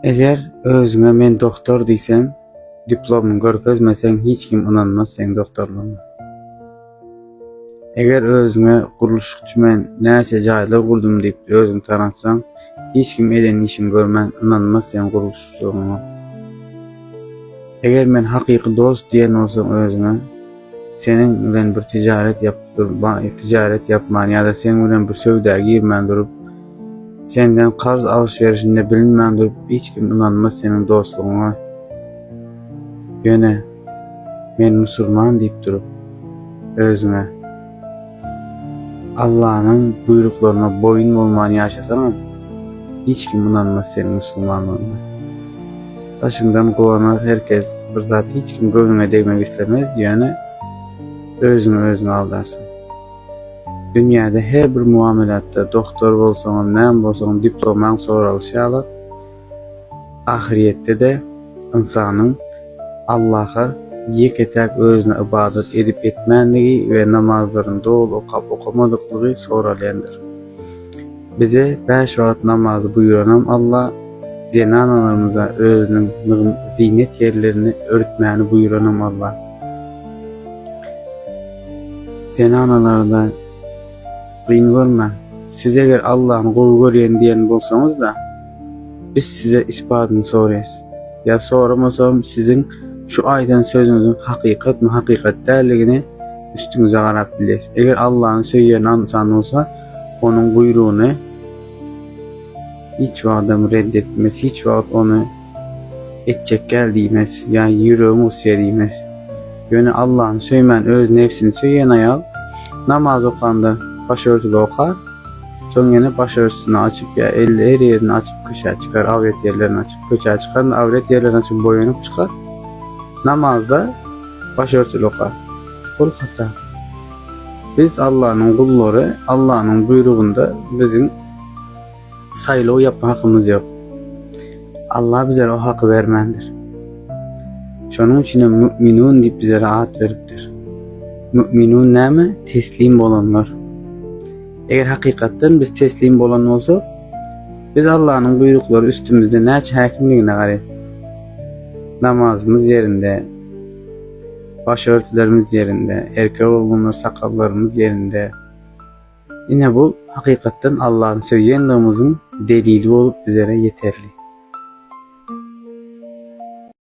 Eger özüňe men doktor diýseň, diplomyňy görkezmeseň hiç kim ynanmaz seň doktorlygyňa. Eger özüňe gurluşykçy men näçe jaýlar gurdum diýip özüňi tanatsaň, hiç kim eden işiňi görmän ynanmaz seň gurluşykçylygyňa. Eger men hakyky dost diýen bolsaň özüňe, seniň bilen bir tijaret ýapyp durup, tijaret ýapman ýa-da seň bilen bir söwda girmän durup, Senden karz alyş-berişinde bilinmän durup hiç kim ynanmaz seniň dostlugyňa. Ýöne men musulman diýip durup özüňe Allanyň buýruklaryna boýun bolman ýaşasaňam hiç kim ynanmaz seniň musulmanlygyňa. Daşyňdan guwanar her kes bir zat hiç kim göwnüňe degmek islemez ýöne özüňi özüň aldarsyň. Dünýäde her bir muamelatda doktor bolsaňam näme bolsaňam diplomaň soralyşy ýaly ahyrýetde-de ynsanyň Allaha ýeke-täk özüne ybadat edip etmänligi we namazlaryny doly okap okamadyklygy soralýandyr. Bize bäş wagt namazy buýranam Allah, zenanalarymyza özüniň zinet ýerlerini örtmäni buýranam Allah. Zenanalarda gyn görmäň. Siz eger Allany gowy görýän diýen bolsaňyzda, biz size isbadyny soraýas. Ýa soramasagam siziň şu aýdan sözüňiziň hakykatmy hakykat däldigini üstüňize garap bilýäs. Eger Allany söýýän ynsan bolsa, onuň buýrugyny hiç wagtam red etmez, hiç wagt ony etjek däl diýmez, ýa ýüregim gysýar diýmez. Ýöne Allany söýmän öz nebsini söýýän aýal namaz okanda başörtüli okar, soň ýene başörtüsini açyp ýa elli her ýerini açyp köçä çykar, awret ýerlerini açyp köçä çykanda awret ýerlerini açyp boýanyp çykar. Namazda başörtüli okar. Bul hata. Biz Allanyň gullary, Allanyň buýrugynda biziň Saýlaw ýapma hakymyz ýok. Allah bizlere o haky bermändir. Şonuň üçinem müminun diýip bizlere at beripdir. Müminun näme? Teslim bolanlar. Eger hakykatdan biz teslim bolan bolsak, biz Allanyň buýruklary üstümizde näçe häkimligine garaýas. Namazymyz ýerinde, başörtülerimiz ýerinde, erkek oglanlar sakallarymyz ýerinde. Ine bu hakykatdan Allany söýýänligimiziň delili bolup bizlere ýeterli.